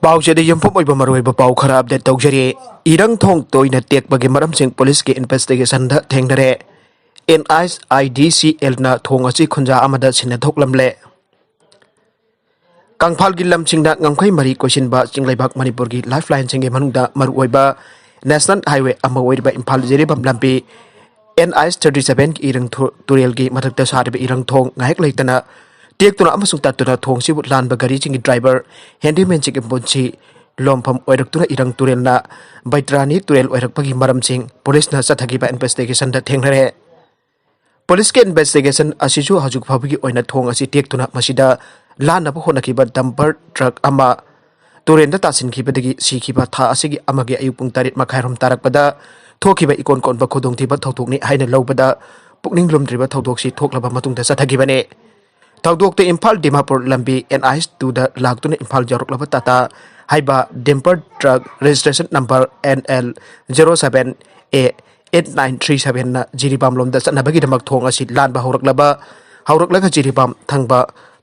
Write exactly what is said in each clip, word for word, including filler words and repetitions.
ꯄꯥꯎꯆꯦꯗ ꯌꯨꯝꯐꯝ ꯑꯣꯏꯕ ꯃꯔꯨꯑꯣꯏꯕ ꯄꯥꯎ ꯈꯔ ꯑꯞꯗꯦꯠ ꯇꯧꯖꯔꯤ꯫ ꯏꯔꯪ ꯊꯣꯡ ꯇꯣꯏꯅ ꯇꯦꯛꯄꯒꯤ ꯃꯔꯝꯁꯤꯡ ꯄꯨꯂꯤꯁꯀꯤ ꯏꯟꯚꯦꯁꯇꯤꯒꯦꯁꯟꯗ ꯊꯦꯡꯅꯔꯦ꯫ And I S I D ꯁꯤ ꯑꯦꯜꯅ ꯊꯣꯡ ꯑꯁꯤ ꯈꯨꯟꯖꯥ ꯑꯃꯗ ꯁꯤꯟꯅ ꯊꯣꯛꯂꯝꯂꯦ꯫ ꯀꯪꯐꯥꯜꯒꯤ ꯂꯝꯁꯤꯡꯗ ꯉꯝꯈꯩ ꯃꯔꯤ ꯀꯣꯏꯁꯤꯟꯕ ꯆꯤꯡꯂꯩꯕꯥꯛ ꯃꯅꯤꯄꯨꯔꯒꯤ ꯂꯥꯏꯐ ꯂꯥꯏꯟꯁꯤꯡꯒꯤ ꯃꯅꯨꯡꯗ ꯃꯔꯨꯑꯣꯏꯕ ꯅꯦꯁꯅꯦꯜ ꯍꯥꯏꯋꯦ ꯑꯃ ꯑꯣꯏꯔꯤꯕ ꯏꯝꯐꯥꯜ ꯖꯤꯔꯤꯕꯥꯝ ꯂꯝꯕꯤ ꯑꯦꯟ ꯑꯥꯏ ꯑꯦꯁ ꯊꯥꯔꯇꯤ ꯁꯚꯦꯟꯒꯤ ꯏꯔꯪ ꯊꯣ-, ꯇꯨꯔꯦꯜꯒꯤ ꯃꯊꯛꯇ ꯁꯥꯔꯤꯕ ꯏꯔꯪ ꯊꯣꯡ ꯉꯥꯏꯍꯥꯛ ꯂꯩꯇꯅ ꯇꯦꯛꯇꯨꯅ ꯑꯃꯁꯨꯡ ꯇꯠꯇꯨꯅ ꯊꯣꯡꯁꯤꯕꯨ ꯂꯥꯟꯕ ꯒꯥꯔꯤꯁꯤꯡꯒꯤ ꯗ꯭ꯔꯥꯏꯚꯔ, ꯍꯦꯟꯗꯤꯃꯦꯟꯁꯤꯡꯒꯤ ꯄꯨꯟꯁꯤ ꯂꯣꯝꯐꯝ ꯑꯣꯏꯔꯛꯇꯨꯅ ꯏꯔꯪ ꯇꯨꯔꯦꯜꯅ ꯕꯩꯇ꯭ꯔꯥꯅꯤ ꯇꯨꯔꯦꯜ ꯑꯣꯏꯔꯛꯄꯒꯤ ꯃꯔꯝꯁꯤꯡ ꯄꯨꯂꯤꯁꯅ ꯆꯠꯊꯈꯤꯕ ꯏꯟꯚꯦꯁꯇꯤꯒꯦꯁꯟꯗ ꯊꯦꯡꯅꯔꯦ꯫ ꯄꯨꯂꯤꯁꯀꯤ ꯏꯟꯚꯦꯁꯇꯤꯒꯦꯁꯟ ꯑꯁꯤꯁꯨ ꯍꯧꯖꯤꯛ ꯐꯥꯎꯕꯒꯤ ꯑꯣꯏꯅ ꯊꯣꯡ ꯑꯁꯤ ꯇꯦꯛꯇꯨꯅ ꯃꯁꯤꯗ ꯂꯥꯟꯅꯕ ꯍꯣꯠꯅꯈꯤꯕ ꯗꯝꯄꯔ ꯇ꯭ꯔꯛ ꯑꯃ ꯇꯨꯔꯦꯟꯗ ꯇꯥꯁꯤꯟꯈꯤꯕꯗꯒꯤ ꯁꯤꯈꯤꯕ ꯊꯥ ꯑꯁꯤꯒꯤ ꯑꯃꯒꯤ ꯑꯌꯨꯛ ꯄꯨꯡ ꯇꯔꯦꯠ ꯃꯈꯥꯏꯔꯣꯝ ꯇꯥꯔꯛꯄꯗ ꯊꯣꯛꯈꯤꯕ ꯏꯀꯣꯟ ꯀꯣꯟꯕ ꯈꯨꯗꯣꯡꯊꯤꯕ ꯊꯧꯗꯣꯛꯅꯤ ꯍꯥꯏꯅ ꯂꯧꯕꯗ ꯄꯨꯛꯅꯤꯡ ꯂꯨꯝꯗ꯭ꯔꯤꯕ ꯊꯧꯗꯣꯛꯁꯤ ꯊꯣꯛꯂꯕ ꯃꯇꯨꯡꯗ ꯆꯠꯊꯈꯤꯕꯅꯤ꯫ ꯊꯧꯗꯣꯛꯇ ꯏꯝꯐꯥꯜ ꯗꯤꯃꯥꯄꯨꯔ ꯂꯝꯕꯤ ꯑꯦꯟ ꯑꯥꯏ ꯑꯦꯁ ꯇꯨꯗ ꯂꯥꯛꯇꯨꯅ ꯏꯝꯐꯥꯜ ꯌꯧꯔꯛꯂꯕ ꯇꯥꯇꯥ ꯍꯥꯏꯕ dumper truck registration number N L zero seven A eight nine three ꯁꯚꯦꯟꯅ ꯖꯤꯔꯤꯕꯥꯝꯂꯣꯝꯗ ꯆꯠꯅꯕꯒꯤꯗꯃꯛ ꯊꯣꯡ ꯑꯁꯤ ꯂꯥꯟꯕ ꯍꯧꯔꯛꯂꯕ, ꯍꯧꯔꯛꯂꯒ ꯖꯤꯔꯤꯕꯥꯝ ꯊꯪꯕ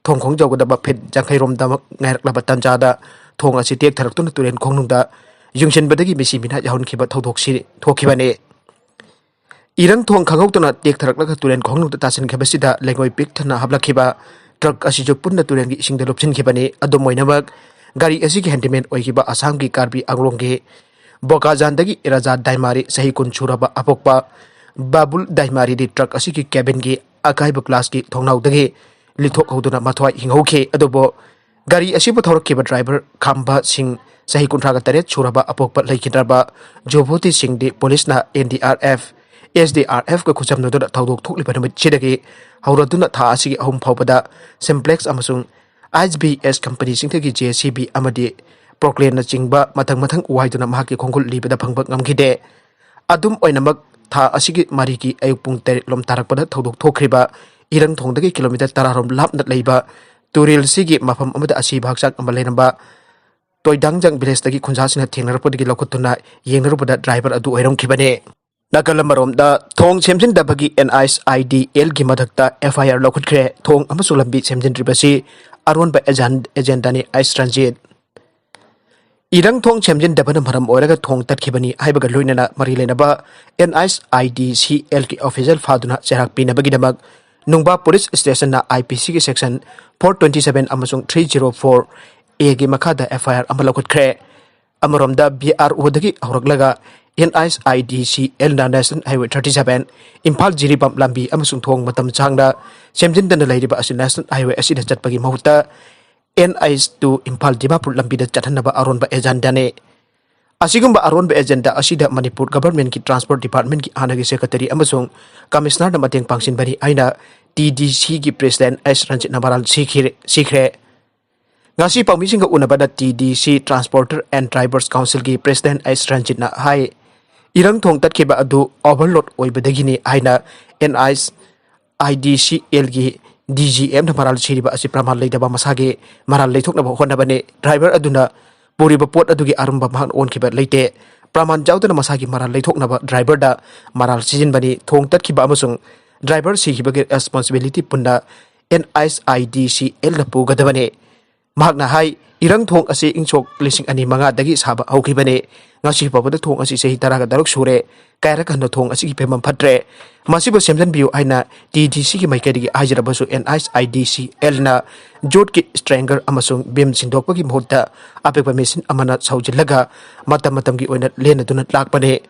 ꯊꯣꯡꯈꯣꯡ ꯌꯧꯒꯗꯕ ꯐꯤꯠ ꯌꯥꯡꯈꯩꯔꯣꯝꯗꯃꯛ ꯉꯥꯏꯔꯛꯂꯕ ꯇꯥꯟꯖꯥꯗ ꯊꯣꯡ ꯑꯁꯤ ꯇꯦꯛꯊꯔꯛꯇꯨꯅ ꯇꯨꯔꯦꯟ ꯈꯣꯡꯅꯨꯡꯗ ꯌꯨꯡꯁꯤꯟꯕꯗꯒꯤ ꯃꯤꯁꯤ ꯃꯤꯅꯥ ꯌꯥꯎꯍꯟꯈꯤꯕ ꯊꯧꯗꯣꯛꯁꯤ ꯊꯣꯛꯈꯤꯕꯅꯤ꯫ ꯏꯔꯪ ꯊꯣꯡ ꯈꯪꯍꯧꯗꯅ ꯇꯦꯛꯊꯔꯛꯂꯒ ꯇꯨꯔꯦꯟ ꯈꯣꯡꯅꯨꯡꯗ ꯇꯥꯁꯤꯟꯈꯤꯕꯁꯤꯗ ꯂꯩꯉꯣꯏ ꯄꯤꯛ ꯊꯟꯅ ꯍꯥꯞꯂꯛꯈꯤꯕ ꯇ꯭ꯔꯛ ꯑꯁꯤꯁꯨ ꯄꯨꯟꯅ ꯇꯨꯔꯦꯟꯒꯤ ꯏꯁꯤꯡꯗ ꯂꯨꯞꯁꯤꯟꯈꯤꯕꯅꯤ꯫ ꯑꯗꯨꯝ ꯑꯣꯏꯅꯃꯛ, ꯒꯥꯔꯤ ꯑꯁꯤꯒꯤ ꯍꯦꯟꯗꯤꯃꯦꯟ ꯑꯣꯏꯈꯤꯕ ꯑꯁꯥꯝꯒꯤ ꯀꯥꯔꯕꯤ ꯑꯪꯂꯣꯡꯒꯤ ꯕꯣꯀꯥꯖꯥꯟꯗꯒꯤ ꯔꯥꯖꯥ ꯗꯥꯏꯃꯥꯔꯤ, ꯆꯍꯤ ꯀꯨꯟ ꯁꯨꯔꯕ ꯑꯄꯣꯛꯄ ꯕꯥꯕꯨꯜ ꯗꯥꯏꯃꯥꯔꯤꯗꯤ ꯇ꯭ꯔꯛ ꯑꯁꯤꯒꯤ ꯀꯦꯕꯤꯟꯒꯤ ꯑꯀꯥꯏꯕ ꯒ꯭ꯂꯥꯁꯀꯤ ꯊꯣꯡꯅꯥꯎꯗꯒꯤ ꯂꯤꯊꯣꯛꯍꯧꯗꯨꯅ ꯃꯊ꯭ꯋꯥꯏ ꯍꯤꯡꯍꯧꯈꯤ꯫ ꯑꯗꯨꯕꯨ ꯒꯥꯔꯤ ꯑꯁꯤꯕꯨ ꯊꯧꯔꯛꯈꯤꯕ ꯗ꯭ꯔꯥꯏꯚꯔ ꯈꯥꯝꯕ ꯁꯤꯡ, ꯆꯍꯤ ꯀꯨꯟꯊ꯭ꯔꯥꯒ ꯇꯔꯦꯠ ꯁꯨꯔꯕ ꯑꯄꯣꯛꯄ ꯂꯩꯈꯤꯗ꯭ꯔꯕ ꯖꯣꯚꯣꯇꯤ ꯁꯤꯡꯗꯤ ꯄꯨꯂꯤꯁꯅ N D R F, S D R ꯑꯦꯐꯀ ꯈꯨꯠꯁꯝꯅꯗꯨꯅ ꯊꯧꯗꯣꯛ ꯊꯣꯛꯂꯤꯕ ꯅꯨꯃꯤꯠꯁꯤꯗꯒꯤ ꯍꯧꯔꯗꯨꯅ ꯊꯥ ꯑꯁꯤꯒꯤ ꯑꯍꯨꯝ ꯐꯥꯎꯕꯗ ꯁꯤꯝꯄ꯭ꯂꯦꯛꯁ ꯑꯃꯁꯨꯡ ꯑꯩꯆ ꯕꯤ ꯑꯦꯁ ꯀꯝꯄꯅꯤꯁꯤꯡꯗꯒꯤ ꯖꯦ ꯁꯤ ꯕꯤ ꯑꯃꯗꯤ ꯄ꯭ꯔꯣꯀ꯭ꯂꯦꯟꯅꯆꯤꯡꯕ ꯃꯊꯪ ꯃꯊꯪ ꯋꯥꯏꯗꯨꯅ ꯃꯍꯥꯛꯀꯤ ꯈꯣꯡꯒꯨꯜ ꯂꯤꯕꯗ ꯐꯪꯕ ꯉꯝꯈꯤꯗꯦ꯫ ꯑꯗꯨꯝ ꯑꯣꯏꯅꯃꯛ, ꯊꯥ ꯑꯁꯤꯒꯤ ꯃꯔꯤꯒꯤ ꯑꯌꯨꯛ ꯄꯨꯡ ꯇꯔꯦꯠ ꯂꯣꯝ ꯇꯥꯔꯛꯄꯗ ꯊꯧꯗꯣꯛ ꯊꯣꯛꯈ꯭ꯔꯤꯕ ꯏꯔꯪ ꯊꯣꯡꯗꯒꯤ ꯀꯤꯂꯣꯃꯤꯇꯔ ꯇꯔꯥ ꯔꯣꯝ ꯂꯥꯞꯅ ꯂꯩꯕ ꯇꯨꯔꯦꯜꯁꯤꯒꯤ ꯃꯐꯝ ꯑꯃꯗ ꯑꯁꯤꯕ ꯍꯛꯆꯥꯡ ꯑꯃ ꯂꯩꯔꯝꯕ ꯇꯣꯏꯗꯥꯡꯖꯪ ꯚꯤꯂꯦꯖꯇꯒꯤ ꯈꯨꯟꯖꯥꯁꯤꯡꯅ ꯊꯦꯡꯅꯔꯛꯄꯗꯒꯤ ꯂꯧꯈꯠꯇꯨꯅ ꯌꯦꯡꯅꯔꯨꯕꯗ ꯗ꯭ꯔꯥꯏꯚꯔ ꯑꯗꯨ ꯑꯣꯏꯔꯝꯈꯤꯕꯅꯤ꯫ ꯅꯥꯀꯜ ꯑꯃꯔꯣꯝꯗ, ꯊꯣꯡ ꯁꯦꯝꯖꯤꯟꯗꯕꯒꯤ and I S I D ꯑꯦꯜꯒꯤ ꯃꯊꯛꯇ ꯑꯦꯐ ꯑꯥꯏ ꯑꯥꯔ ꯂꯧꯈꯠꯈ꯭ꯔꯦ꯫ ꯊꯣꯡ ꯑꯃꯁꯨꯡ ꯂꯝꯕꯤ ꯁꯦꯝꯖꯤꯟꯗ꯭ꯔꯤꯕꯁꯤ ꯑꯔꯣꯟꯕ ꯑꯦꯖꯦꯟ-, ꯑꯦꯖꯦꯟꯗꯥꯅꯤ ꯑꯥꯏꯁ ꯇ꯭ꯔꯥꯟꯖꯤꯠ꯫ ꯏꯔꯪ ꯊꯣꯡ ꯁꯦꯝꯖꯤꯟꯗꯕꯅ ꯃꯔꯝ ꯑꯣꯏꯔꯒ ꯊꯣꯡ ꯇꯠꯈꯤꯕꯅꯤ ꯍꯥꯏꯕꯒ ꯂꯣꯏꯅꯅ ꯃꯔꯤ ꯂꯩꯅꯕ NISIDCLꯒꯤ ꯑꯣꯐꯤꯁꯤꯌꯦꯜ ꯐꯥꯗꯨꯅ ꯆꯩꯔꯥꯛ ꯄꯤꯅꯕꯒꯤꯗꯃꯛ ꯅꯨꯡꯕꯥ ꯄꯨꯂꯤꯁ ꯁ꯭ꯇꯦꯁꯟꯅ IPCꯒꯤ section four twenty seven ꯑꯃꯁꯨꯡ three zero four Aꯒꯤ ꯃꯈꯥꯗ FIR ꯑꯃ ꯂꯧꯈꯠꯈ꯭ꯔꯦ꯫ ꯑꯃꯔꯣꯝꯗ, BROꯗꯒꯤ ꯍꯧꯔꯛꯂꯒ NISIDCLꯅ National Highway thirty seven, Imphal Jiribam ꯂꯝꯕꯤ ꯑꯃꯁꯨꯡ ꯊꯣꯡ ꯃꯇꯝ ꯁꯥꯡꯅ ꯁꯦꯝꯖꯤꯟꯗꯅ ꯂꯩꯔꯤꯕ ꯑꯁꯤ National Highway ꯑꯁꯤꯗ ꯆꯠꯄꯒꯤ ꯃꯍꯨꯠꯇ NH two ꯏꯝꯐꯥꯜ ꯗꯤꯃꯥꯄꯨꯔ ꯂꯝꯕꯤꯗ ꯆꯠꯍꯟꯅꯕ ꯑꯔꯣꯟꯕ ꯑꯦꯖꯦꯟꯗꯥꯅꯤ꯫ ꯑꯁꯤꯒꯨꯝꯕ ꯑꯔꯣꯟꯕ ꯑꯦꯖꯦꯟꯗꯥ ꯑꯁꯤꯗ ꯃꯅꯤꯄꯨꯔ ꯒꯚꯔꯟꯃꯦꯟꯠꯀꯤ ꯇ꯭ꯔꯥꯟꯁꯄꯣꯔꯠ ꯗꯤꯄꯥꯔꯠꯃꯦꯟꯠꯀꯤ ꯍꯥꯟꯅꯒꯤ ꯁꯦꯀ꯭ꯔꯦꯇꯔꯤ ꯑꯃꯁꯨꯡ ꯀꯃꯤꯁꯅꯔꯅ ꯃꯇꯦꯡ ꯄꯥꯡꯁꯤꯟꯕꯅꯤ ꯍꯥꯏꯅ TDCꯒꯤ ꯄ꯭ꯔꯦꯁꯤꯗꯦꯟꯠ ꯑꯦꯁ ꯔꯟꯖꯤꯠꯅ ꯃꯔꯥꯜ ꯁꯤꯈꯤꯔꯦ-, ꯁꯤꯈ꯭ꯔꯦ꯫ ꯉꯁꯤ ꯄꯥꯎꯃꯤꯁꯤꯡꯒ ꯎꯅꯕꯗ TDC Transporter and Drivers Councilꯒꯤ ꯄ꯭ꯔꯦꯁꯤꯗꯦꯟꯠ ꯑꯦꯁ ꯔꯟꯖꯤꯠꯅ ꯍꯥꯏ, ꯏꯔꯪ ꯊꯣꯡ ꯇꯠꯈꯤꯕ ꯑꯗꯨ ꯑꯣꯚꯔꯂꯣꯗ ꯑꯣꯏꯕꯗꯒꯤꯅꯤ ꯍꯥꯏꯅ NISIDCLꯒꯤ DGMꯅ ꯃꯔꯥꯜ ꯁꯤꯔꯤꯕ ꯑꯁꯤ ꯄ꯭ꯔꯃꯥꯟ ꯂꯩꯇꯕ ꯃꯁꯥꯒꯤ ꯃꯔꯥꯜ ꯂꯩꯊꯣꯛꯅꯕ ꯍꯣꯠꯅꯕꯅꯤ꯫ ꯗ꯭ꯔꯥꯏꯚꯔ ꯑꯗꯨꯅ ꯄꯨꯔꯤꯕ ꯄꯣꯠ ꯑꯗꯨꯒꯤ ꯑꯔꯨꯝꯕ ꯃꯍꯥꯛꯅ ꯑꯣꯟꯈꯤꯕ ꯂꯩꯇꯦ꯫ ꯄ꯭ꯔꯃꯥꯟ ꯌꯥꯎꯗꯅ ꯃꯁꯥꯒꯤ ꯃꯔꯥꯜ ꯂꯩꯊꯣꯛꯅꯕ ꯗ꯭ꯔꯥꯏꯚꯔꯗ ꯃꯔꯥꯜ ꯁꯤꯖꯤꯟꯕꯅꯤ꯫ ꯊꯣꯡ ꯇꯠꯈꯤꯕ ꯑꯃꯁꯨꯡ ꯗ꯭ꯔꯥꯏꯚꯔ ꯁꯤꯈꯤꯕꯒꯤ ꯔꯦꯁꯄꯣꯟꯁꯤꯕꯤꯂꯤꯇꯤ ꯄꯨꯟꯅ NISIDCLꯅ ꯄꯨꯒꯗꯕꯅꯤ꯫ ꯃꯍꯥꯛꯅ ꯍꯥꯏ, ꯏꯔꯪ ꯊꯣꯡ ꯑꯁꯤ ꯏꯪ ꯁꯣꯛ ꯂꯤꯁꯤꯡ ꯑꯅꯤ ꯃꯉꯥꯗꯒꯤ ꯁꯥꯕ ꯍꯧꯈꯤꯕꯅꯤ꯫ ꯉꯁꯤ ꯐꯥꯎꯕꯗ ꯊꯣꯡ ꯑꯁꯤ ꯆꯍꯤ ꯇꯔꯥꯒ ꯇꯔꯨꯛ ꯁꯨꯔꯦ꯫ ꯀꯌꯥꯔꯛ ꯍꯟꯅ ꯊꯣꯡ ꯑꯁꯤꯒꯤ ꯐꯤꯕꯝ ꯐꯠꯇ꯭ꯔꯦ, ꯃꯁꯤꯕꯨ ꯁꯦꯝꯖꯤꯟꯕꯤꯌꯨ ꯍꯥꯏꯅ TDCꯒꯤ ꯃꯥꯏꯀꯩꯗꯒꯤ ꯍꯥꯏꯖꯔꯕꯁꯨ NISIDCLꯅ ꯖꯣꯠꯀꯤ ꯁ꯭ꯇ꯭ꯔꯦꯡꯒꯔ ꯑꯃꯁꯨꯡ ꯕꯤꯝ ꯁꯤꯟꯗꯣꯛꯄꯒꯤ ꯃꯍꯨꯠꯇ ꯑꯄꯤꯛꯄ ꯃꯦꯁꯤꯟ ꯑꯃꯅ ꯁꯧꯖꯤꯜꯂꯒ ꯃꯇꯝ ꯃꯇꯝꯒꯤ ꯑꯣꯏꯅ ꯂꯦꯟꯅꯗꯨꯅ ꯂꯥꯛꯄꯅꯤ꯫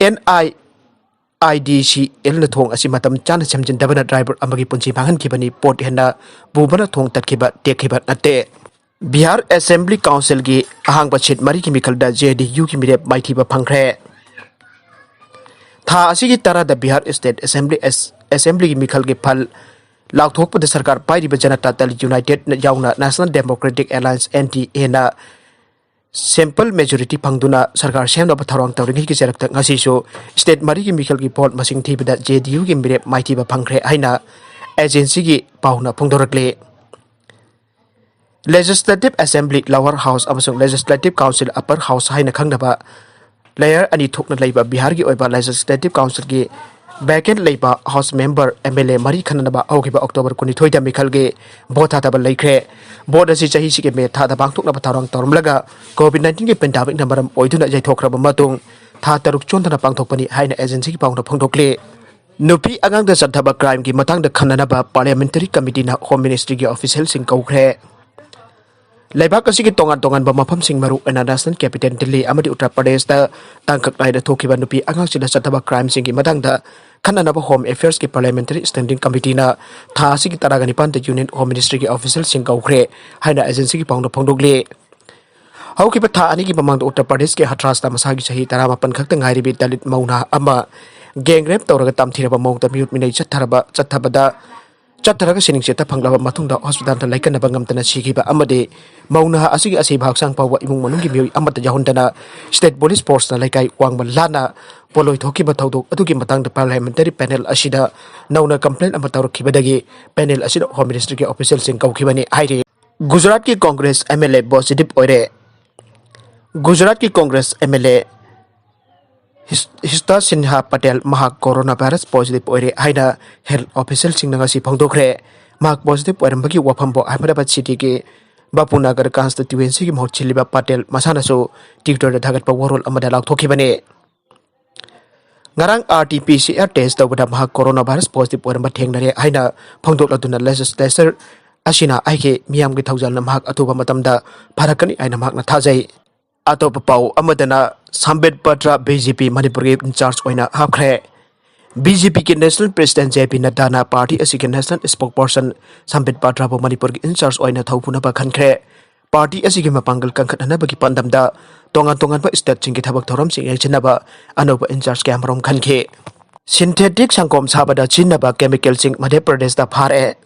NISIDCLꯅ ꯊꯣꯡ ꯑꯁꯤ ꯃꯇꯝ ꯆꯥꯅ ꯁꯦꯝꯖꯤꯟꯗꯕꯅ ꯗ꯭ꯔꯥꯏꯚꯔ ꯑꯃꯒꯤ ꯄꯨꯟꯁꯤ ꯃꯥꯡꯍꯟꯈꯤꯕꯅꯤ꯫ ꯄꯣꯠ ꯍꯦꯟꯅ ꯄꯨꯕꯅ ꯊꯣꯡ ꯇꯠꯈꯤꯕ, ꯇꯦꯛꯈꯤꯕ ꯅꯠꯇꯦ꯫ ꯕꯤꯍꯥꯔ ꯑꯦꯁꯦꯝꯕ꯭ꯂꯤ ꯀꯥꯎꯟꯁꯤꯜꯒꯤ ꯑꯍꯥꯡꯕ ꯁꯤꯠ ꯃꯔꯤꯒꯤ ꯃꯤꯈꯜꯗ JDUꯒꯤ ꯃꯤꯔꯦꯞ ꯃꯥꯏꯊꯤꯕ ꯐꯪꯈ꯭ꯔꯦ꯫ ꯊꯥ ꯑꯁꯤꯒꯤ ꯇꯔꯥꯗ ꯕꯤꯍꯥꯔ ꯁ꯭ꯇꯦꯠ ꯑꯦꯁꯦꯝꯕ꯭ꯂꯤ, ꯑꯦꯁ-, ꯑꯦꯁꯦꯝꯕ꯭ꯂꯤꯒꯤ ꯃꯤꯈꯜꯒꯤ ꯐꯜ ꯂꯥꯎꯊꯣꯛꯄꯗ ꯁꯔꯀꯥꯔ ꯄꯥꯏꯔꯤꯕ ꯖꯅꯇꯥ ꯗꯜ ꯌꯨꯅꯥꯏꯇꯦꯗꯅ ꯌꯥꯎꯅ National Democratic Alliance, NDAꯅ simple majority ꯐꯪꯗꯨꯅ ꯁꯔꯀꯥꯔ ꯁꯦꯝꯅꯕ ꯊꯧꯔꯥꯡ ꯇꯧꯔꯤꯉꯩꯒꯤ ꯆꯔꯛꯇ ꯉꯁꯤꯁꯨ ꯁ꯭ꯇꯦꯠ ꯃꯔꯤꯒꯤ ꯃꯤꯈꯜꯒꯤ ꯚꯣꯠ ꯃꯁꯤꯡ ꯊꯤꯕꯗ JDUꯒꯤ ꯃꯤꯔꯦꯞ ꯃꯥꯏꯊꯤꯕ ꯐꯪꯈ꯭ꯔꯦ ꯍꯥꯏꯅ ꯑꯦꯖꯦꯟꯁꯤꯒꯤ ꯄꯥꯎꯅ ꯐꯣꯡꯗꯣꯔꯛꯂꯤ꯫ Legislative Assembly Lower House ꯑꯃꯁꯨꯡ Legislative Council Upper House ꯍꯥꯏꯅ ꯈꯪꯅꯕ layer ꯑꯅꯤ ꯊꯣꯛꯅ ꯂꯩꯕ ꯕꯤꯍꯥꯔꯒꯤ ꯑꯣꯏꯕ Legislative Councilꯒꯤ Vacant ꯂꯩꯕ House Member, M L A ꯃꯔꯤ ꯈꯟꯅꯅꯕ ꯍꯧꯈꯤꯕ October ꯀꯨꯟꯅꯤꯊꯣꯏꯗ ꯃꯤꯈꯜꯒꯤ vote ꯊꯥꯗꯕ ꯂꯩꯈ꯭ꯔꯦ꯫ Vote ꯑꯁꯤ ꯆꯍꯤꯁꯤꯒꯤ May ꯊꯥꯗ ꯄꯥꯡꯊꯣꯛꯅꯕ ꯊꯧꯔꯥꯡ ꯇꯧꯔꯝꯂꯒ COVID nineteenꯒꯤ pandemicꯅ ꯃꯔꯝ ꯑꯣꯏꯗꯨꯅ ꯌꯩꯊꯣꯛꯈ꯭ꯔꯕ ꯃꯇꯨꯡ ꯊꯥ ꯇꯔꯨꯛ ꯆꯣꯟꯗꯅ ꯄꯥꯡꯊꯣꯛꯄꯅꯤ ꯍꯥꯏꯅ agencyꯒꯤ ꯄꯥꯎꯅ ꯐꯣꯡꯗꯣꯛꯂꯤ꯫ ꯅꯨꯄꯤ ꯑꯉꯥꯡꯗ ꯆꯠꯊꯕ crimeꯒꯤ ꯃꯇꯥꯡꯗ ꯈꯟꯅꯅꯕ Parliamentary Committeeꯅ Home Ministryꯒꯤ officialꯁꯤꯡ ꯀꯧꯈ꯭ꯔꯦ꯫ ꯂꯩꯕꯥꯛ ꯑꯁꯤꯒꯤ ꯇꯣꯉꯥꯟ ꯇꯣꯉꯥꯟꯕ ꯃꯐꯝꯁꯤꯡ, ꯃꯔꯨꯑꯣꯏꯅ National Capital Delhi ꯑꯃꯗꯤ ꯎꯠꯇꯔ ꯄ꯭ꯔꯗꯦꯁꯇ ꯇꯥꯡꯀꯛ ꯅꯥꯏꯅ ꯊꯣꯛꯈꯤꯕ ꯅꯨꯄꯤ ꯑꯉꯥꯡꯁꯤꯡꯗ ꯆꯠꯊꯕ crimeꯁꯤꯡꯒꯤ ꯃꯇꯥꯡꯗ ꯈꯟꯅꯅꯕ Home Affairsꯀꯤ Parliamentary Standing Committeeꯅ ꯊꯥ ꯑꯁꯤꯒꯤ ꯇꯔꯥꯒ ꯅꯤꯄꯥꯟꯗ Union Home Ministryꯒꯤ officialꯁꯤꯡ ꯀꯧꯈ꯭ꯔꯦ ꯍꯥꯏꯅ agencyꯒꯤ ꯄꯥꯎꯅ ꯐꯣꯡꯗꯣꯛꯂꯤ꯫ ꯍꯧꯈꯤꯕ ꯊꯥ ꯑꯅꯤꯒꯤ ꯃꯃꯥꯡꯗ ꯎꯠꯇꯔ ꯄ꯭ꯔꯗꯦꯁꯀꯤ ꯍꯊ꯭ꯔꯥꯁꯇ ꯃꯁꯥꯒꯤ ꯆꯍꯤ ꯇꯔꯥꯃꯥꯄꯟ ꯈꯛꯇ ꯉꯥꯏꯔꯤꯕꯤ ꯗꯂꯤꯠ ꯃꯧ ꯅꯍꯥ ꯑꯃ gang rape ꯇꯧꯔꯒ ꯇꯝꯊꯤꯔꯕ ꯃꯑꯣꯡꯗ ꯃꯤꯑꯣꯠ ꯃꯤꯅꯩ ꯆꯠꯊꯔꯕ, ꯆꯠꯊꯕꯗ, ꯆꯠꯊꯔꯒ ꯁꯤꯅꯤꯡꯆꯦꯠꯇ ꯐꯪꯂꯕ ꯃꯇꯨꯡꯗ hospitalꯗ ꯂꯥꯏꯀꯠꯅꯕ ꯉꯝꯗꯅ ꯁꯤꯈꯤꯕ ꯑꯃꯗꯤ ꯃꯧ ꯅꯍꯥ ꯑꯁꯤꯒꯤ ꯑꯁꯤꯕ ꯍꯛꯆꯥꯡ ꯐꯥꯎꯕ ꯏꯃꯨꯡ ꯃꯅꯨꯡꯒꯤ ꯃꯤꯑꯣꯏ ꯑꯃꯠꯇ ꯌꯥꯎꯍꯟꯗꯅ state police forceꯅ ꯂꯩꯀꯥꯏ ꯋꯥꯡꯃ ꯂꯥꯟꯅ ꯄꯣꯠꯂꯣꯏ ꯊꯣꯛꯈꯤꯕ ꯊꯧꯗꯣꯛ ꯑꯗꯨꯒꯤ ꯃꯇꯥꯡꯗ Parliamentary Panel ꯑꯁꯤꯗ ꯅꯧꯅ complaint ꯑꯃ ꯇꯧꯔꯛꯈꯤꯕꯗꯒꯤ panel ꯑꯁꯤꯗ Home Ministryꯒꯤ officialꯁꯤꯡ ꯀꯧꯈꯤꯕꯅꯤ ꯍꯥꯏꯔꯤ꯫ ꯒꯨꯖꯔꯥꯠꯀꯤ Congress M L A positive ꯑꯣꯏꯔꯦ꯫ ꯒꯨꯖꯔꯥꯠꯀꯤ Congress M L A ꯍꯤꯁ-, ꯍꯤꯁꯇꯥ ꯁꯤꯟꯍꯥ ꯄꯇꯦꯜ ꯃꯍꯥꯛ coronavirus positive ꯑꯣꯏꯔꯦ ꯍꯥꯏꯅ health officialꯁꯤꯡꯅ ꯉꯁꯤ ꯐꯣꯡꯗꯣꯛꯈ꯭ꯔꯦ꯫ ꯃꯍꯥꯛ positive ꯑꯣꯏꯔꯝꯕꯒꯤ ꯋꯥꯐꯝꯕꯨ Ahmedabad cityꯒꯤ ꯕꯥꯄꯨꯅꯒꯔ constituencyꯒꯤ ꯃꯍꯨꯠ ꯁꯤꯜꯂꯤꯕ ꯄꯇꯦꯜ ꯃꯁꯥꯅꯁꯨ Twitterꯗ ꯊꯥꯒꯠꯄ ꯋꯥꯔꯣꯜ ꯑꯃꯗ ꯂꯥꯎꯊꯣꯛꯈꯤꯕꯅꯤ꯫ ꯉꯔꯥꯡ RT-PCR test ꯇꯧꯕꯗ ꯃꯍꯥꯛ coronavirus positive ꯑꯣꯏꯔꯝꯕ ꯊꯦꯡꯅꯔꯦ ꯍꯥꯏꯅ ꯐꯣꯡꯗꯣꯛꯂꯗꯨꯅ legislature ꯑꯁꯤꯅ ꯑꯩꯒꯤ ꯃꯤꯌꯥꯝꯒꯤ ꯊꯧꯖꯥꯜꯅ ꯃꯍꯥꯛ ꯑꯊꯨꯕ ꯃꯇꯝꯗ ꯐꯔꯛꯀꯅꯤ ꯍꯥꯏꯅ ꯃꯍꯥꯛꯅ ꯊꯥꯖꯩ꯫ ꯑꯇꯣꯞꯄ ꯄꯥꯎ ꯑꯃꯗꯅ ꯁꯝꯕꯤꯠ ꯄꯇ꯭ꯔ BJP ꯃꯅꯤꯄꯨꯔꯒꯤ in charge ꯑꯣꯏꯅ ꯍꯥꯞꯈ꯭ꯔꯦ꯫ BJPꯒꯤ National President J P Naddꯥꯅ party ꯑꯁꯤꯒꯤ National Spokesperson ꯁꯝꯕꯤꯠ ꯄꯇ꯭ꯔꯕꯨ ꯃꯅꯤꯄꯨꯔꯒꯤ in charge ꯑꯣꯏꯅ ꯊꯧꯄꯨꯅꯕ ꯈꯟꯈ꯭ꯔꯦ꯫ Party ꯑꯁꯤꯒꯤ ꯃꯄꯥꯡꯒꯜ ꯀꯟꯈꯠꯅꯅꯕꯒꯤ ꯄꯥꯟꯗꯝꯗ ꯇꯣꯉꯥꯟ ꯇꯣꯉꯥꯟꯕ stateꯁꯤꯡꯒꯤ ꯊꯕꯛ ꯊꯧꯔꯝꯁꯤꯡ ꯌꯦꯡꯁꯤꯟꯅꯕ ꯑꯅꯧꯕ in charge ꯀꯌꯥꯃꯔꯨꯝ ꯈꯟꯈꯤ꯫ Synthetic ꯁꯪꯒꯣꯝ ꯁꯥꯕꯗ ꯁꯤꯖꯤꯟꯅꯕ chemicalꯁꯤꯡ ꯃꯙ꯭ꯌ ꯄ꯭ꯔꯗꯦꯁꯇ ꯐꯥꯔꯦ꯫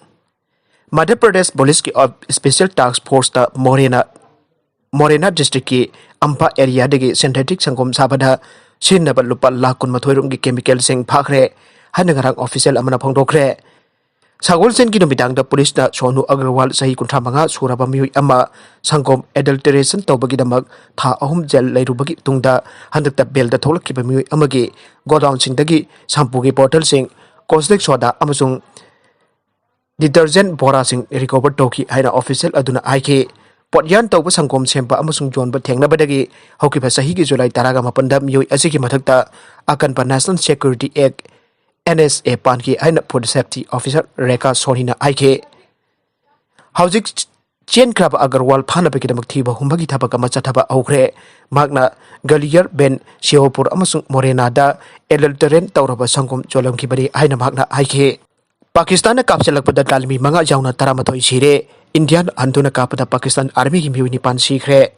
ꯃꯙ꯭ꯌ ꯄ꯭ꯔꯗꯦꯁ ꯄꯨꯂꯤꯁꯀꯤ ꯑꯣꯞ-, special task forceꯇ ꯃꯣꯔꯦꯅ, ꯃꯣꯔꯦꯅ districtꯀꯤ ꯑꯝꯐꯥ areaꯗꯒꯤ synthetic ꯁꯪꯒꯣꯝ ꯁꯥꯕꯗ ꯁꯤꯖꯤꯟꯅꯕ ꯂꯨꯄꯥ ꯂꯥꯈ ꯀꯨꯟꯃꯥꯊꯣꯏ ꯔꯣꯝꯒꯤ chemicalꯁꯤꯡ ꯐꯥꯈ꯭ꯔꯦ ꯍꯥꯏꯅ ꯉꯔꯥꯡ official ꯑꯃꯅ ꯐꯣꯡꯗꯣꯛꯈ꯭ꯔꯦ꯫ ꯁꯒꯣꯜꯁꯦꯟꯒꯤ ꯅꯨꯃꯤꯗꯥꯡꯗ ꯄꯨꯂꯤꯁꯅ ꯁꯣꯅꯨ ꯑꯒꯔꯋꯥꯜ, ꯆꯍꯤ ꯀꯨꯟꯊ꯭ꯔꯥ ꯃꯉꯥ ꯁꯨꯔꯕ ꯃꯤꯑꯣꯏ ꯑꯃ, ꯁꯪꯒꯣꯝ adulteration ꯇꯧꯕꯒꯤꯗꯃꯛ ꯊꯥ ꯑꯍꯨꯝ ꯖꯦꯜ ꯂꯩꯔꯨꯕꯒꯤ ꯇꯨꯡꯗ ꯍꯟꯗꯛꯇ ꯕꯦꯜꯗ ꯊꯣꯛꯂꯛꯈꯤꯕ ꯃꯤꯑꯣꯏ ꯑꯃꯒꯤ ꯒꯣꯗꯥꯎꯟꯁꯤꯡꯗꯒꯤ ꯁꯝꯄꯨꯒꯤ ꯕꯣꯇꯜꯁꯤꯡ, ꯀꯣꯁꯂꯤꯛ ꯁꯣꯗꯥ ꯑꯃꯁꯨꯡ detergent ꯕꯣꯔꯥꯁꯤꯡ ꯔꯤꯀꯣꯚꯔ ꯇꯧꯈꯤ ꯍꯥꯏꯅ ꯑꯣꯐꯤꯁꯤꯌꯦꯜ ꯑꯗꯨꯅ ꯍꯥꯏꯈꯤ꯫ ꯄꯣꯠꯌꯥꯟ ꯇꯧꯕ ꯁꯪꯒꯣꯝ ꯁꯦꯝꯕ ꯑꯃꯁꯨꯡ ꯌꯣꯟꯕ ꯊꯦꯡꯅꯕꯗꯒꯤ ꯍꯧꯈꯤꯕ ꯆꯍꯤꯒꯤ ꯖꯨꯂꯥꯏ ꯇꯔꯥꯒ ꯃꯥꯄꯟꯗ ꯃꯤꯑꯣꯏ ꯑꯁꯤꯒꯤ ꯃꯊꯛꯇ ꯑꯀꯟꯕ National Security Act, N S A, ꯄꯥꯟꯈꯤ ꯍꯥꯏꯅ Food Safety Officer ꯔꯦꯈꯥ ꯁꯣꯅꯤꯅ ꯍꯥꯏꯈꯤ꯫ ꯍꯧꯖꯤꯛ ꯆꯦꯟꯈ꯭ꯔꯕ ꯑꯒꯔꯋꯥꯜ ꯐꯥꯅꯕꯒꯤꯗꯃꯛ ꯊꯤꯕ ꯍꯨꯝꯕꯒꯤ ꯊꯕꯛ ꯑꯃ ꯆꯠꯊꯕ ꯍꯧꯈ꯭ꯔꯦ꯫ ꯃꯍꯥꯛꯅ ꯒꯂꯤꯌꯔ ꯕꯦꯟ ꯁꯤꯌꯣꯄꯨꯔ ꯑꯃꯁꯨꯡ ꯃꯣꯔꯦꯅꯥꯗ adulterate ꯇꯧꯔꯕ ꯁꯪꯒꯣꯝ ꯌꯣꯜꯂꯝꯈꯤꯕꯅꯤ ꯍꯥꯏꯅ ꯃꯍꯥꯛꯅ ꯍꯥꯏꯈꯤ꯫ ꯄꯥꯀꯤꯁꯇꯥꯟꯅ ꯀꯥꯞꯁꯤꯜꯂꯛꯄꯗ ꯂꯥꯟꯃꯤ ꯃꯉꯥ ꯌꯥꯎꯅ ꯇꯔꯥꯃꯥꯊꯣꯏ ꯁꯤꯔꯦ꯫ ꯏꯟꯗꯤꯌꯥꯅ ꯍꯟꯗꯨꯅ ꯀꯥꯞꯄꯗ ꯄꯥꯀꯤꯁꯇꯥꯟ ꯑꯥꯔꯃꯤꯒꯤ ꯃꯤꯑꯣꯏ ꯅꯤꯄꯥꯟ ꯁꯤꯈ꯭ꯔꯦ꯫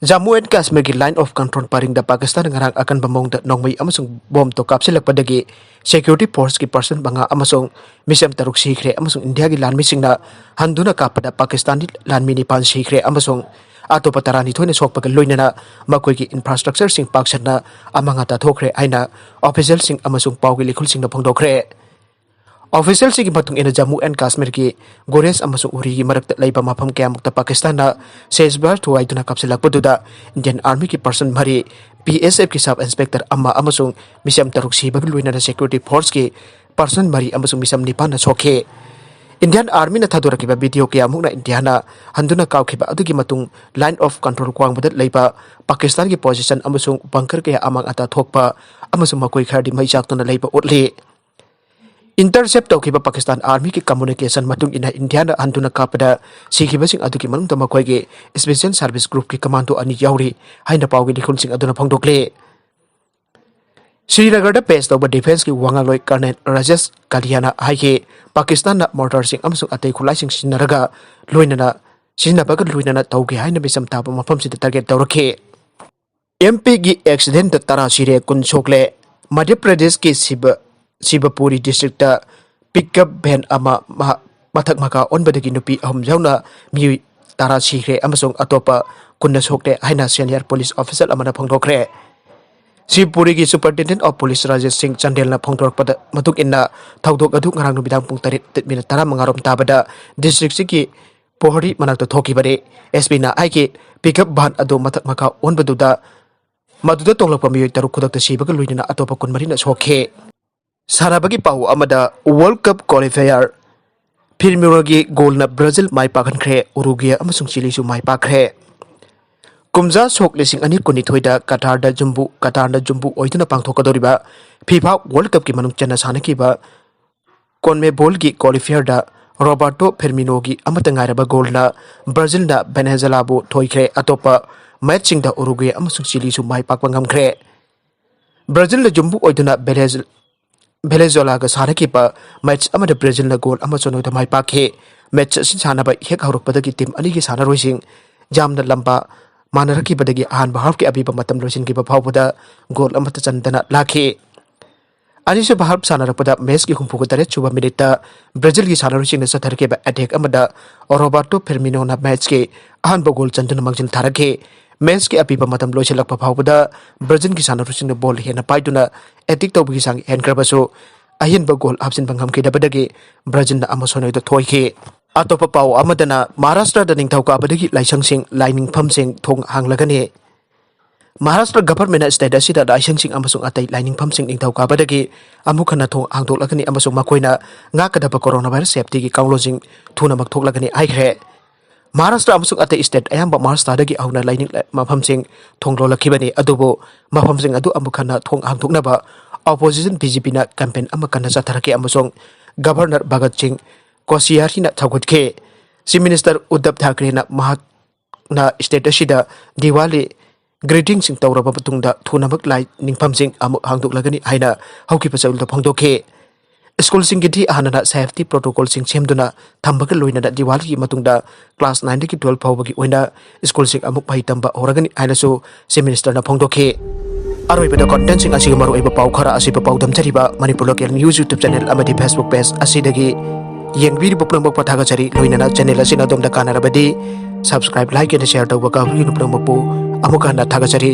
ꯖꯝꯃꯨ ꯑꯦꯟ ꯀꯥꯁꯃꯤꯔꯒꯤ Line of Control ꯄꯔꯤꯡꯗ ꯄꯥꯀꯤꯁꯇꯥꯟꯅ ꯉꯔꯥꯡ ꯑꯀꯟꯕ ꯃꯑꯣꯡꯗ ꯅꯣꯡꯃꯩ ꯑꯃꯁꯨꯡ ꯕꯣꯝꯕ ꯀꯥꯞꯁꯤꯜꯂꯛꯄꯗꯒꯤ security forceꯀꯤ ꯄꯔꯁꯟ ꯃꯉꯥ ꯑꯃꯁꯨꯡ ꯃꯤꯆꯝ ꯇꯔꯨꯛ ꯁꯤꯈ꯭ꯔꯦ ꯑꯃꯁꯨꯡ ꯏꯟꯗꯤꯌꯥꯒꯤ ꯂꯥꯟꯃꯤꯁꯤꯡꯅ ꯍꯟꯗꯨꯅ ꯀꯥꯞꯄꯗ ꯄꯥꯀꯤꯁꯇꯥꯟꯒꯤ ꯂꯥꯟꯃꯤ ꯅꯤꯄꯥꯟ ꯁꯤꯈ꯭ꯔꯦ ꯑꯃꯁꯨꯡ ꯑꯇꯣꯞꯄ ꯇꯔꯥꯅꯤꯊꯣꯏꯅ ꯁꯣꯛꯄꯒ ꯂꯣꯏꯅꯅ ꯃꯈꯣꯏꯒꯤ infrastructureꯁꯤꯡ ꯄꯥꯛꯁꯟꯅ ꯑꯃꯥꯡ ꯑꯇꯥ ꯊꯣꯛꯈ꯭ꯔꯦ ꯍꯥꯏꯅ ꯑꯣꯐꯤꯁꯤꯌꯦꯜꯁꯤꯡ ꯑꯃꯁꯨꯡ ꯄꯥꯎꯒꯤ ꯂꯤꯈꯨꯜꯁꯤꯡꯅ ꯐꯣꯡꯗꯣꯛꯈ꯭ꯔꯦ꯫ ꯑꯣꯐꯤꯁꯤꯌꯦꯜꯁꯤꯡꯒꯤ ꯃꯇꯨꯡ ꯏꯟꯅ ꯖꯝꯃꯨ ꯑꯦꯟ ꯀꯥꯁꯃꯤꯔꯒꯤ ꯒꯨꯔꯦꯖ ꯑꯃꯁꯨꯡ ꯎꯔꯤꯒꯤ ꯃꯔꯛꯇ ꯂꯩꯕ ꯃꯐꯝ ꯀꯌꯥꯃꯨꯛꯇ ꯄꯥꯀꯤꯁꯇꯥꯟꯅ ꯁꯦꯖꯕꯥꯔ ꯊꯨꯒꯥꯏꯗꯨꯅ ꯀꯥꯞꯁꯤꯜꯂꯛꯄꯗꯨꯗ ꯏꯟꯗꯤꯌꯟ ꯑꯥꯔꯃꯤꯒꯤ ꯄꯔꯁꯟ ꯃꯔꯤ, ꯕꯤ ꯑꯦꯁ ꯑꯦꯐꯀꯤ sub inspector ꯑꯃ ꯑꯃꯁꯨꯡ ꯃꯤꯆꯝ ꯇꯔꯨꯛ ꯁꯤꯕꯒ ꯂꯣꯏꯅꯅ security forceꯀꯤ ꯄꯔꯁꯟ ꯃꯔꯤ ꯑꯃꯁꯨꯡ ꯃꯤꯆꯝ ꯅꯤꯄꯥꯟꯅ ꯁꯣꯛꯈꯤ꯫ ꯏꯟꯗꯤꯌꯟ ꯑꯥꯔꯃꯤꯅ ꯊꯥꯗꯣꯔꯛꯈꯤꯕ ꯚꯤꯗꯤꯑꯣ ꯀꯌꯥꯃꯨꯛꯅ ꯏꯟꯗꯤꯌꯥꯅ ꯍꯟꯗꯨꯅ ꯀꯥꯞꯈꯤꯕ ꯑꯗꯨꯒꯤ ꯃꯇꯨꯡ Line of Control ꯋꯥꯡꯃꯗ ꯂꯩꯕ ꯄꯥꯀꯤꯁꯇꯥꯟꯒꯤ position ꯑꯃꯁꯨꯡ bunker ꯀꯌꯥ ꯑꯃꯥꯡ ꯑꯇꯥ ꯊꯣꯛꯄ ꯑꯃꯁꯨꯡ ꯃꯈꯣꯏ ꯈꯔꯗꯤ ꯃꯩ ꯆꯥꯛꯇꯨꯅ ꯂꯩꯕ ꯎꯠꯂꯤ꯫ Intercept ꯇꯧꯈꯤꯕ ꯄꯥꯀꯤꯁꯇꯥꯟ ꯑꯥꯔꯃꯤꯒꯤ communication ꯃꯇꯨꯡ ꯏꯟꯅ ꯏꯟꯗꯤꯌꯥꯅ ꯍꯟꯗꯨꯅ ꯀꯥꯞꯄꯗ ꯁꯤꯈꯤꯕꯁꯤꯡ ꯑꯗꯨꯒꯤ ꯃꯅꯨꯡꯗ ꯃꯈꯣꯏꯒꯤ special service groupꯀꯤ commando ꯑꯅꯤ ꯌꯥꯎꯔꯤ ꯍꯥꯏꯅ ꯄꯥꯎꯒꯤ ꯂꯤꯈꯨꯜꯁꯤꯡ ꯑꯗꯨꯅ ꯐꯣꯡꯗꯣꯛꯂꯤ꯫ ꯁ꯭ꯔꯤꯅꯒꯔꯗ base ꯇꯧꯕ defenceꯀꯤ ꯋꯥꯉꯥꯡꯂꯣꯏ Colonel ꯔꯥꯖꯦꯁ ꯀꯥꯂꯤꯌꯥꯅ ꯍꯥꯏꯈꯤ, ꯄꯥꯀꯤꯁꯇꯥꯟꯅ mortarꯁꯤꯡ ꯑꯃꯁꯨꯡ ꯑꯇꯩ ꯈꯨꯠꯂꯥꯏꯁꯤꯡ ꯁꯤꯖꯤꯟꯅꯔꯒ ꯂꯣꯏꯅꯅ, ꯁꯤꯖꯤꯟꯅꯕꯒ ꯂꯣꯏꯅꯅ ꯇꯧꯈꯤ ꯍꯥꯏꯅ ꯃꯤꯆꯝ ꯇꯥꯕ ꯃꯐꯝꯁꯤꯗ target ꯇꯧꯔꯛꯈꯤ꯫ ꯑꯦꯝ ꯄꯤꯒꯤ accidentꯇ ꯇꯔꯥ ꯁꯤꯔꯦ, ꯀꯨꯟ ꯁꯣꯛꯂꯦ꯫ ꯃꯙ꯭ꯌ ꯄ꯭ꯔꯗꯦꯁꯀꯤ ꯁꯤꯕ-, ꯁꯤꯕꯄꯨꯔꯤ districtꯇ pickup van ꯑꯃ ꯃꯍꯥꯛ ꯃꯊꯛ ꯃꯈꯥ ꯑꯣꯟꯕꯗꯒꯤ ꯅꯨꯄꯤ ꯑꯍꯨꯝ ꯌꯥꯎꯅ ꯃꯤꯑꯣꯏ ꯇꯔꯥ ꯁꯤꯈ꯭ꯔꯦ ꯑꯃꯁꯨꯡ ꯑꯇꯣꯞꯄ ꯀꯨꯟꯅ ꯁꯣꯛꯂꯦ ꯍꯥꯏꯅ senior police official ꯑꯃꯅ ꯐꯣꯡꯗꯣꯛꯈ꯭ꯔꯦ꯫ ꯁꯤꯕꯄꯨꯔꯤꯒꯤ Superintendent of Police ꯔꯥꯖꯦꯁ ꯁꯤꯡ ꯆꯟꯗꯦꯜꯅ ꯐꯣꯡꯗꯣꯔꯛꯄꯗ ꯃꯇꯨꯡ ꯏꯟꯅ, ꯊꯧꯗꯣꯛ ꯑꯗꯨ ꯉꯔꯥꯡ ꯅꯨꯃꯤꯗꯥꯡ ꯄꯨꯡ ꯇꯔꯦꯠ ꯃꯤꯅꯤꯠ ꯇꯔꯥꯃꯉꯥ ꯔꯣꯝ ꯇꯥꯕꯗ ꯗꯤꯁꯇ꯭ꯔꯤꯛꯁꯤꯒꯤ ꯄꯣꯍꯔꯤ ꯃꯅꯥꯛꯇ ꯊꯣꯛꯈꯤꯕꯅꯤ꯫ ꯑꯦꯁ ꯄꯤꯅ ꯍꯥꯏꯈꯤ, ꯄꯤꯛꯑꯞ ꯚꯥꯟ ꯑꯗꯨ ꯃꯊꯛ ꯃꯈꯥ ꯑꯣꯟꯕꯗꯨꯗ ꯃꯗꯨꯗ ꯇꯣꯡꯂꯛꯄ ꯃꯤꯑꯣꯏ ꯇꯔꯨꯛ ꯈꯨꯗꯛꯇ ꯁꯤꯕꯒ ꯂꯣꯏꯅꯅ ꯑꯇꯣꯞꯄ ꯀꯨꯟꯃꯔꯤꯅ ꯁꯣꯛꯈꯤ꯫ ꯁꯥꯟꯅꯕꯒꯤ ꯄꯥꯎ ꯑꯃꯗ, World Cup qualifier ꯐꯤꯔꯃꯤꯅꯣꯒꯤ ꯒꯣꯜꯅ ꯕ꯭ꯔꯥꯖꯤꯜ ꯃꯥꯏ ꯄꯥꯛꯍꯟꯈ꯭ꯔꯦ, ꯎꯔꯨꯒ꯭ꯋꯦ ꯑꯃꯁꯨꯡ ꯆꯤꯂꯤꯁꯨ ꯃꯥꯏ ꯄꯥꯛꯈ꯭ꯔꯦ꯫ ꯀꯨꯝꯖꯥ ꯁꯣꯛ ꯂꯤꯁꯤꯡ ꯑꯅꯤ ꯀꯨꯟꯅꯤꯊꯣꯏꯗ ꯀꯇꯥꯔꯗ ꯖꯨꯝꯕꯨ, ꯀꯇꯥꯔꯅ ꯖꯨꯝꯕꯨ ꯑꯣꯏꯗꯨꯅ ꯄꯥꯡꯊꯣꯛꯀꯗꯧꯔꯤꯕ FIFA World Cupꯀꯤ ꯃꯅꯨꯡ ꯆꯟꯅ ꯁꯥꯟꯅꯈꯤꯕ ꯀꯣꯟꯃꯦꯕꯣꯜꯒꯤ ꯀ꯭ꯋꯥꯂꯤꯐꯥꯌꯔꯗ ꯔꯣꯕꯥꯔꯇꯣ ꯐꯦꯔꯃꯤꯅꯣꯒꯤ ꯑꯃꯠꯇ ꯉꯥꯏꯔꯕ ꯒꯣꯜꯅ ꯕ꯭ꯔꯥꯖꯤꯜꯅ ꯚꯦꯅꯦꯖꯨꯂꯥꯕꯨ ꯊꯣꯏꯈ꯭ꯔꯦ꯫ ꯑꯇꯣꯞꯄ ꯃꯦꯆꯁꯤꯡꯗ ꯎꯔꯨꯒ꯭ꯋꯦ ꯑꯃꯁꯨꯡ ꯆꯤꯂꯤꯁꯨ ꯃꯥꯏ ꯄꯥꯛꯄ ꯉꯝꯈ꯭ꯔꯦ꯫ ꯕ꯭ꯔꯥꯖꯤꯜꯅ ꯌꯨꯝꯕꯨ ꯑꯣꯏꯗꯨꯅ ꯚꯦꯅꯦꯖ-, ꯚꯦꯅꯦꯖꯨꯂꯥꯒ ꯁꯥꯟꯅꯈꯤꯕ ꯃꯦꯆ ꯑꯃꯗ ꯕ꯭ꯔꯥꯖꯤꯜꯅ ꯒꯣꯜ ꯑꯃ ꯆꯟꯕꯗ ꯃꯥꯏ ꯄꯥꯛꯈꯤ꯫ ꯃꯦꯆ ꯑꯁꯤ ꯁꯥꯟꯅꯕ ꯍꯦꯛ ꯍꯧꯔꯛꯄꯗꯒꯤ ꯇꯤꯝ ꯑꯅꯤꯒꯤ ꯁꯥꯟꯅꯔꯣꯏꯁꯤꯡ ꯌꯥꯝꯅ ꯂꯝꯕ ꯃꯥꯟꯅꯔꯛꯈꯤꯕꯗꯒꯤ ꯑꯍꯥꯟꯕ ꯍꯥꯐꯀꯤ ꯑꯄꯤꯕ ꯃꯇꯝ ꯂꯣꯏꯁꯤꯟꯈꯤꯕ ꯐꯥꯎꯕꯗ ꯒꯣꯜ ꯑꯃꯠꯇ ꯆꯟꯗꯅ ꯂꯥꯛꯈꯤ꯫ ꯑꯅꯤꯁꯨꯕ ꯍꯥꯐ ꯁꯥꯟꯅꯔꯛꯄꯗ ꯃꯦꯆꯀꯤ ꯍꯨꯝꯐꯨꯒ ꯇꯔꯦꯠ ꯁꯨꯕ ꯃꯤꯅꯤꯠꯇ ꯕ꯭ꯔꯥꯖꯤꯜꯒꯤ ꯁꯥꯟꯅꯔꯣꯏꯁꯤꯡꯅ ꯆꯠꯊꯔꯛꯈꯤꯕ ꯑꯦꯇꯦꯛ ꯑꯃꯗ ꯔꯣꯕꯥꯔꯇꯣ ꯐꯦꯔꯃꯤꯅꯣꯅ ꯃꯦꯆꯀꯤ ꯑꯍꯥꯟꯕ ꯒꯣꯜ ꯆꯟꯗꯨꯅ ꯃꯥꯡꯖꯤꯜ ꯊꯥꯔꯛꯈꯤ꯫ ꯃꯦꯆꯀꯤ ꯑꯄꯤꯕ ꯃꯇꯝ ꯂꯣꯏꯁꯤꯜꯂꯛꯄ ꯐꯥꯎꯕꯗ ꯕ꯭ꯔꯥꯖꯤꯜꯒꯤ ꯁꯥꯟꯅꯔꯣꯏꯁꯤꯡꯅ ꯕꯣꯜ ꯍꯦꯟꯅ ꯄꯥꯏꯗꯨꯅ ꯑꯦꯇꯦꯛ ꯇꯧꯕꯒꯤ ꯆꯥꯡ ꯍꯦꯟꯈ꯭ꯔꯕꯁꯨ, ꯑꯍꯦꯟꯕ ꯒꯣꯜ ꯍꯥꯞꯆꯤꯟꯕ ꯉꯝꯈꯤꯗꯕꯗꯒꯤ ꯕ꯭ꯔꯥꯖꯤꯜꯅ ꯑꯃ ꯁꯣꯏꯅ ꯊꯣꯏꯈꯤ꯫ ꯑꯇꯣꯞꯄ ꯄꯥꯎ ꯑꯃꯗꯅ, ꯃꯍꯥꯔꯥꯁꯇ꯭ꯔꯗ ꯅꯤꯡꯊꯧꯀꯥꯕꯗꯒꯤ ꯂꯥꯏꯁꯪꯁꯤꯡ, ꯂꯥꯏꯅꯤꯡꯐꯝꯁꯤꯡ ꯊꯣꯡ ꯍꯥꯡꯂꯒꯅꯤ꯫ ꯃꯍꯥꯔꯥꯁꯇ꯭ꯔ ꯒꯚꯔꯟꯃꯦꯟꯠꯅ ꯁ꯭ꯇꯦꯠ ꯑꯁꯤꯗ ꯂꯥꯏꯁꯪꯁꯤꯡ ꯑꯃꯁꯨꯡ ꯑꯇꯩ ꯂꯥꯏꯅꯤꯡꯐꯝꯁꯤꯡ ꯅꯤꯡꯊꯧꯀꯥꯕꯗꯒꯤ ꯑꯃꯨꯛ ꯍꯟꯅ ꯊꯣꯡ ꯍꯥꯡꯗꯣꯛꯂꯒꯅꯤ ꯑꯃꯁꯨꯡ ꯃꯈꯣꯏꯅ ꯉꯥꯛꯀꯗꯕ ꯀꯣꯔꯣꯅꯥ ꯚꯥꯏꯔꯁ ꯁꯦꯐꯇꯤꯒꯤ ꯀꯥꯡꯂꯣꯟꯁꯤꯡ ꯊꯨꯅꯃꯛ ꯊꯣꯛꯂꯒꯅꯤ ꯍꯥꯏꯈ꯭ꯔꯦ꯫ ꯃꯍꯥꯔꯥꯁꯇ꯭ꯔ ꯑꯃꯁꯨꯡ ꯑꯇꯩ ꯁ꯭ꯇꯦꯠ ꯑꯌꯥꯝꯕ ꯃꯥꯔꯆ ꯊꯥꯗꯒꯤ ꯍꯧꯅ ꯂꯥꯏꯅꯤꯡ ꯃꯐꯝꯁꯤꯡ ꯊꯣꯡ ꯂꯣꯜꯂꯛꯈꯤꯕꯅꯤ, ꯑꯗꯨꯕꯨ ꯃꯐꯝꯁꯤꯡ ꯑꯗꯨ ꯑꯃꯨꯛ ꯍꯟꯅ ꯊꯣꯡ ꯍꯥꯡꯗꯣꯛꯅꯕ ꯑꯣꯄꯣꯖꯤꯁꯟ ꯕꯤ ꯖꯦ ꯄꯤꯅ ꯀꯦꯝꯄꯦꯟ ꯑꯃ ꯀꯟꯅ ꯆꯠꯊꯔꯛꯈꯤ ꯑꯃꯁꯨꯡ ꯒꯚꯔꯅꯔ ꯚꯒꯠ ꯁꯤꯡ ꯀꯣꯁꯤꯌꯥꯔꯤꯅ ꯁꯧꯒꯠꯈꯤ꯫ ꯆꯤꯐ ꯃꯤꯅꯤꯁꯇꯔ ꯎꯗꯙꯕ ꯊꯥꯀ꯭ꯔꯦꯅ ꯃꯍꯥꯛꯅ ꯁ꯭ꯇꯦꯠ ꯑꯁꯤꯗ ꯗꯤꯋꯥꯂꯤ ꯒ꯭ꯔꯤꯇꯤꯡꯁꯤꯡ ꯇꯧꯔꯕ ꯃꯇꯨꯡꯗ ꯊꯨꯅꯃꯛ ꯂꯥꯏ ꯅꯤꯡꯐꯝꯁꯤꯡ ꯑꯃꯨꯛ ꯍꯥꯡꯗꯣꯛꯂꯒꯅꯤ ꯍꯥꯏꯅ ꯍꯧꯈꯤꯕ ꯆꯌꯣꯜꯗ ꯐꯣꯡꯗꯣꯛꯈꯤ꯫ ꯁ꯭ꯀꯨꯜꯁꯤꯡꯒꯤꯗꯤ ꯍꯥꯟꯅꯅ ꯁꯦꯐꯇꯤ ꯄ꯭ꯔꯣꯇꯣꯀꯣꯜꯁꯤꯡ ꯁꯦꯝꯗꯨꯅ ꯊꯝꯕꯒ ꯂꯣꯏꯅꯅ ꯗꯤꯋꯥꯂꯤꯒꯤ ꯃꯇꯨꯡꯗ ꯀ꯭ꯂꯥꯁ ꯅꯥꯏꯟꯗꯒꯤ ꯇꯨꯋꯦꯜꯐ ꯐꯥꯎꯕꯒꯤ ꯑꯣꯏꯅ ꯁ꯭ꯀꯨꯜꯁꯤꯡ ꯑꯃꯨꯛ ꯃꯍꯩ ꯇꯝꯕ ꯍꯧꯔꯒꯅꯤ ꯍꯥꯏꯅꯁꯨ ꯆꯤꯐ ꯃꯤꯅꯤꯁꯇꯔꯅ ꯐꯣꯡꯗꯣꯛꯈꯤ꯫ ꯑꯔꯣꯏꯕꯗ ꯀꯣꯟꯇꯦꯟꯠꯁꯤꯡ ꯑꯁꯤꯒꯤ ꯃꯔꯨꯑꯣꯏꯕ ꯄꯥꯎ ꯈꯔ ꯑꯁꯤꯕꯨ ꯄꯥꯎꯗꯝꯖꯔꯤꯕ Manipur local news YouTube channel ꯑꯃꯗꯤ Facebook ꯄꯦꯖ ꯑꯁꯤꯗꯒꯤ ꯌꯦꯡꯕꯤꯔꯤꯕ ꯄꯨꯝꯅꯃꯛꯄꯨ ꯊꯥꯒꯠꯆꯔꯤ꯫ ꯂꯣꯏꯅꯅ ꯆꯦꯅꯦꯜ ꯑꯁꯤꯅ ꯑꯗꯣꯝꯗ ꯀꯥꯟꯅꯔꯕꯗꯤ subscribe, like and share ꯇꯧꯕ ꯀꯥꯎꯕꯤꯒꯅꯨ꯫ ꯄꯨꯝꯅꯃꯛꯄꯨ ꯑꯃꯨꯛ ꯍꯟꯅ ꯊꯥꯒꯠꯆꯔꯤ꯫